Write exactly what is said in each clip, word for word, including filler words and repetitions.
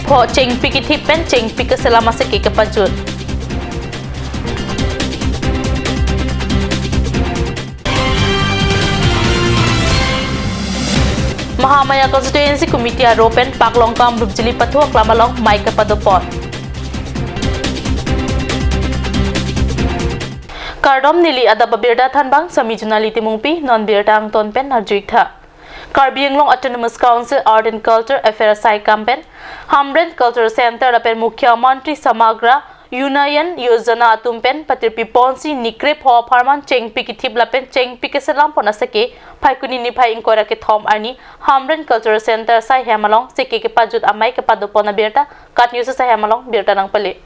pho chengpi kithip pen chengpi keselam aseke kepajut. Mahamaya Constituency Committee aro pen Paklongkam Rupjili pathu aklam along mei kepadopon. Kardom, neli adap abirta thanbang Sami Junali Timungpi, non birta angton pen arju-ik tha. Karbi Anglong Autonomous Council Art and Culture Affairs asaikam pen Hamren Cultural Center lapen Mukhyamantri Samagra Unnayan Yojana atum pen patirpi ponsi nikrep ho apharman chengpi kithip lapen chengpi keselam pon aseke Phaikuni niphai ingkoi ra kethom arni Hamren Cultural Center asai hem along seke kepajut amei kepadopon abirta KAT News asai hem along birta nangpale.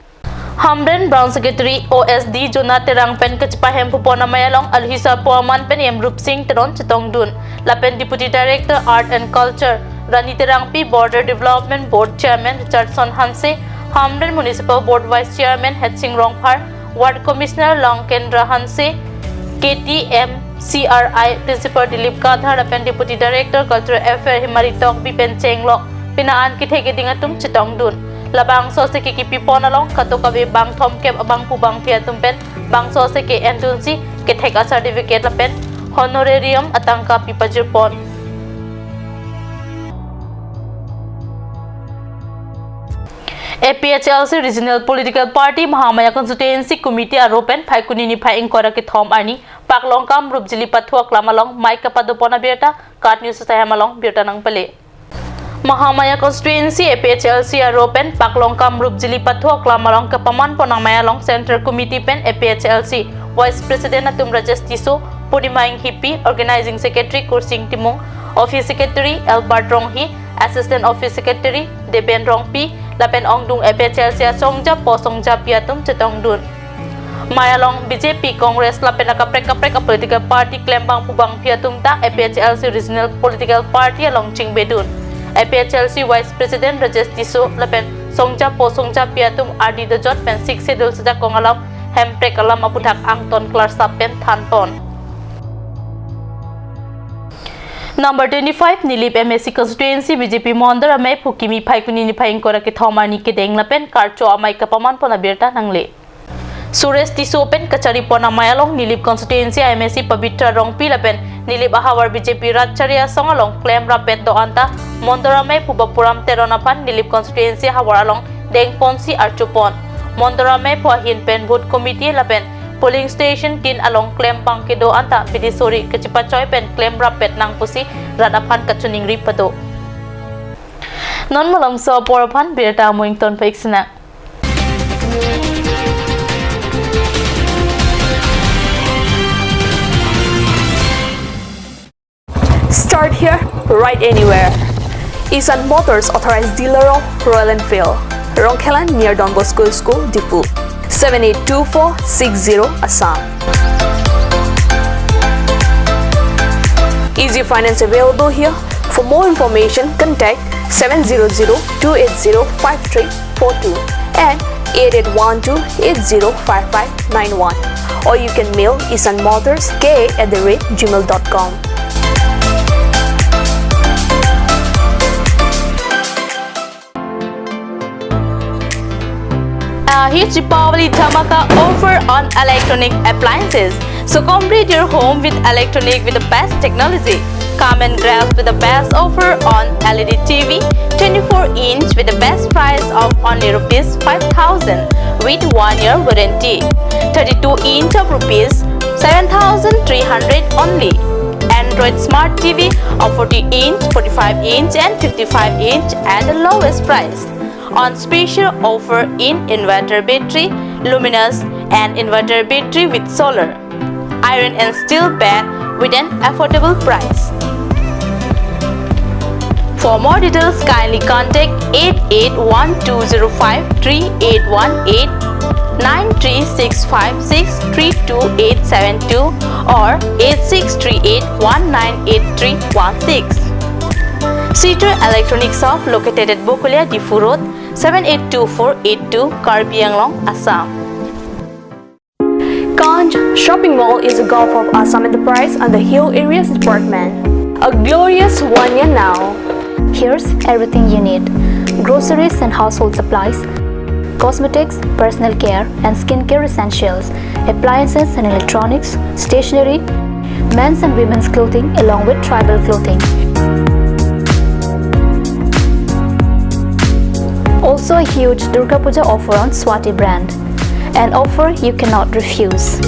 Hamren Branch Secretary O S D Jonah Terang pen kachepahemphu pon amei along alhisa po aman pen E M Rupsing Teron chetongdun. Lapen Deputy Director Art and Culture Rani Terangpi, Border Development Board Chairman Richardson Hanse, Hamren Municipal Board Vice Chairman Hetsing Rongphar, Ward Commissioner Longkendra Hanse, K T M C R I Principal Dilip Kathar lapen Deputy Director Cultural Affairs Himari Tokbi pen chenglok pina an kethe keding atum chetongdun. Labangso seke kipi pon along kato kave bang thomkep abangphu bangphi atum pen bangso seke endunsi kethek a certificate lapen honorarium atangka pipajir pon. A P H L C Regional Political Party Mahamaya Constituency Committee aro pen Phaikuni niphai ingkoi ra kethom arni Paklongkam Rupjili pathu aklam along mei kepadopon abirta KAT News asai hem along birta nangpale. Mahamaya Constituency A P H L C aro pen Paklongkam Rupjili pathu aklam along kepaman pon amei along Central Committee pen A P H L C Vice President atum Rajesh Tisso, Purnima Enghipi, Organizing Secretary Kursing Timung, Office Secretary Albert Ronghi, Assistant Office Secretary Deben Rongpi, lapen ongdung A P H L C asongjapo songjapi atum chetongdun. Mei along B J P, Congress lapen akaprek kaprek a political party klembangphu bangphi atum ta A P H L C Regional Political Party along chingbedun. A P H L C Vice President Rajesh Tisso lapen songjapo songjapi atum ardi dojot pen Sixth Schedule sejakong alam hemprek alam aputhak angton klarsap pen thanpon. Number twenty-five Nilip M A C Constituency B J P Mondor amei phu kimi Phaikuni niphai ingkoi ra kethom arni kedeng lapen karcho amei kepaman pon abirta nangle. Suresh Tisso pen kachari pon amei along Nilip Constituency M A C Pabitra Rongpi lapen Nilip ahavar B J P rat chari asong along klemrappet do-an ta Mondor amei phu Bapuram Teron aphan Nilip Constituency ahavar along dengponsi archupon. Mondor amei phu ahin pen Booth Committee lapen polling station tin along klembang kedo-an ta bidi sori kachepachoi pen klemrappet nang pusi rat aphan kachiningri pado. Non malomso apor aphan birta amoing ton paik sina. Start here, ride anywhere. Isan Motors authorized dealer of Royal Enfield, Rongkhelan near Don Bosco School, Diphu. Seven eight two four six zero, Assam. Easy finance available here. For more information, contact seven zero zero two eight zero five three four two and eight eight one two eight zero five five nine one, or you can mail isan motors K A at the rate gmail dot com. A huge Deepavali dhamaka offer on electronic appliances. So complete your home with electronic with the best technology. Come and grab with the best offer on L E D T V, twenty-four inch with the best price of only rupees five thousand with one year warranty. Thirty-two inch of rupees seven thousand three hundred only. Android Smart T V of forty inch, forty-five inch and fifty-five inch at the lowest price. On special offer in inverter battery, luminous and inverter battery with solar, iron and steel bed with an affordable price. For more details, kindly contact eight eight one two zero five three eight one eight, nine three six five six three two eight seven two or eight six three eight one nine eight three one six. Cedar Electronics Shop located at Bokolia, Diphu Road, seven eight two four eight two, Karbi Anglong, Assam. Ganj Shopping Mall is a Gulf of Assam Enterprise under Hill Areas Department. A glorious one year now. Here's everything you need. groceries and household supplies, cosmetics, personal care and skincare essentials, appliances and electronics, stationery, men's and women's clothing along with tribal clothing. Also a huge Durga Puja offer on Swati brand. An offer you cannot refuse.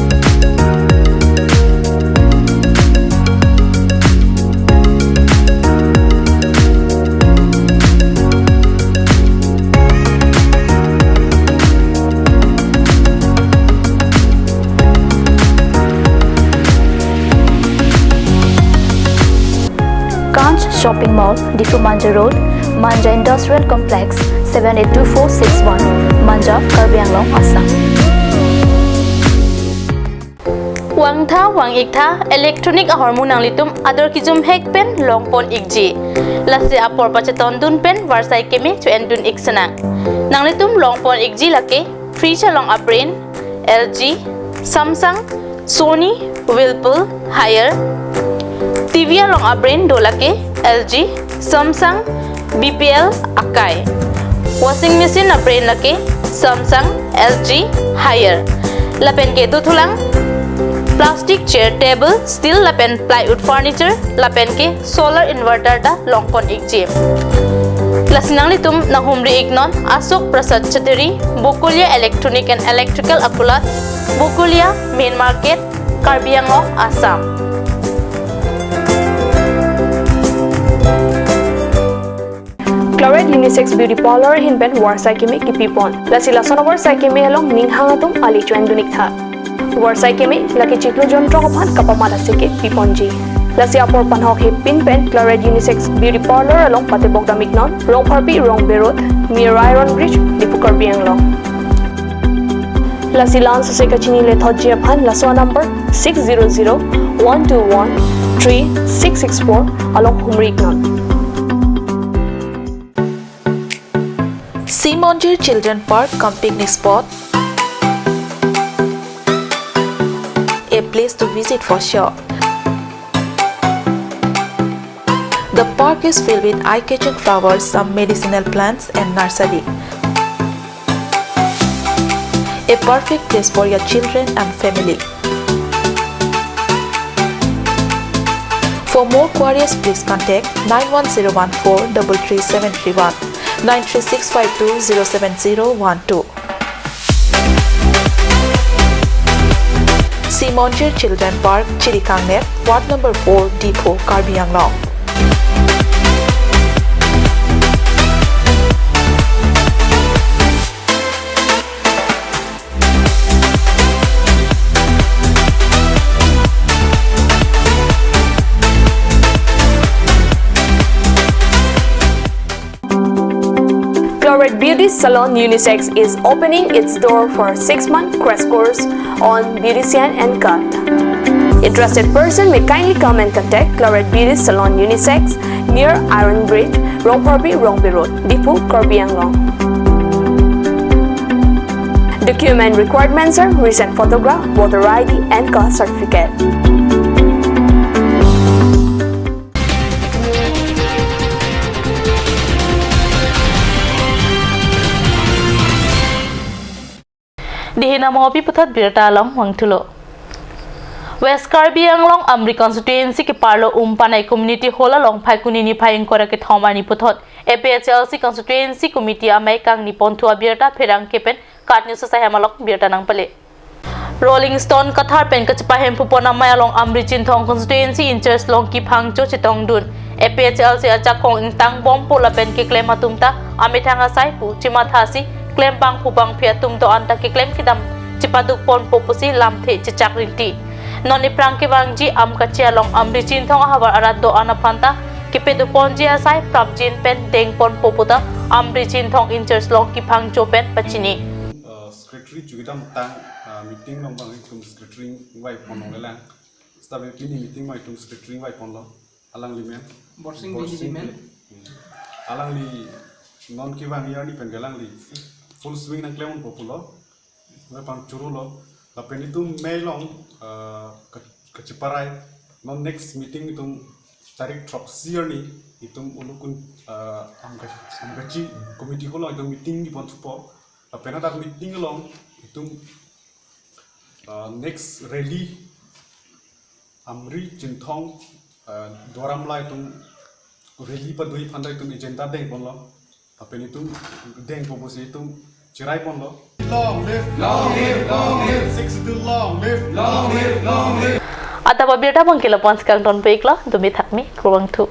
Kanch Shopping Mall, Diphu Manja Road, Manja Industrial Complex, seven eight two four six one, Manja, Karbi Anglong, Assam. Vangtha vang-iktha electronic ahormu nanglitum ador kejum hek pen longpon ikji. Lasi apor pachetondun pen varsai keme cho-endun ik senang. Nanglitum longpon ikji lake fridge along a-brand L G, Samsung, Sony, Whirlpool, Haier. T V along a-brand do lake L G, Samsung, B P L, Akai. Washing machine a-brand lake Samsung, L G, Haier. Lapen ke dothulang plastic chair, table, steel lapen plywood furniture, lapen ke solar inverter ta longpon ikji. Lasi nanglitum nanghumri iknon Ashok Prasad Chattery, Bokolia Electronic and Electrical Akulat, Bokolia Main Market, Karbi Anglong, Assam. Claret Unisex Beauty Parlor ahin pen varsai keme kipipon. Lasi lason avarsai keme along ning hang atum ale cho-endun iktha. Varsai keme lake chiklo jontro aphan kapamat aseke piponji. Lasi apor panhok hepin pen Claret Unisex Beauty Parlor along patebok dam iknon, Rongpharpi Rongbe Road, near Iron Bridge, Diphu, Karbi Anglong. Lasi la-an sose kachini lethotji aphan laso number six zero zero one two one three six six four along humri iknon. Simonjir Children Park cum picnic spot, a place to visit for sure. The park is filled with eye-catching flowers, some medicinal plants, and nursery. A perfect place for your children and family. For more queries, please contact nine one zero one four double three seven three one, nine three six five two zero seven zero one two. Simonjir Children Park, Chirikangnep, Ward number four, Diphu, Karbi Anglong. Claret Beauty Salon Unisex is opening its door for six-month crash course on beautician and cut. Interested person may kindly come and contact Claret Beauty Salon Unisex near Iron Bridge, Rongpharpi Rongbe Road, Diphu, Karbi Anglong. Document requirements are recent photograph, voter I D and caste certificate. Dei hin among api puthot birta along vangthulo. West Karbi Anglong Amri constituency keparlo Umpanai Community Hall along Phaikuni niphai ingkoi ra kethom arni puthot A P H L C constituency committee amei kangni ponthu abirta pherangke pen KAT News asai hem along birta nangpale. Rolling Stone Kathar pen kachepahemphu pon amei along Amri Chinthong constituency in-charge Longki Phangcho chetongdun. A P H L C ajakong ingtang bompo lapen keklem atum ta amethang asai pu chemathasi klem bangphu bangphi atum do-an ta keklem kedam chepaduk ponpo pusi lamthe chechak rinti. Non iphrang kevangji Amkachi along Amri Chinthong ahavar arat do-an aphan ta kepaduk ponji asai prapjin pen deng ponpo puta Amri Chinthong in-charge Longki Phangcho pen pachini. Uh, secretary chukidam tang, uh, meeting along bang itum secretary ingvai pon longlelang. Staff pini meeting ma itum secretary ingvai ponlo. Alangli men. Borsing Borsing Bey Bey. Men. Hmm. Alangli non kevang arni pen ke alangli full swing nangklempo pulo. Ave pang churulo. Lapen itum mei along, uh, ke-, kacheparai. Non next meeting itum tarik throksi arni itum ulukun, uh, Amka- Amkachi committee hall along itum meeting kepon thupo. Lapen hadak meeting along itum, uh, next rally Amri, Chinthong, uh, Duar Amla itum rally pado aphan ta itum agenda dengponlo. Lapen itum dengpo pusi itum chiraiponlo. Long live, long live, long live, Sixth Schedule long live, long live, long live. Adap abirta abang ke lapu-an si kangtonpiklo, dumi thakmi, kurvangthu.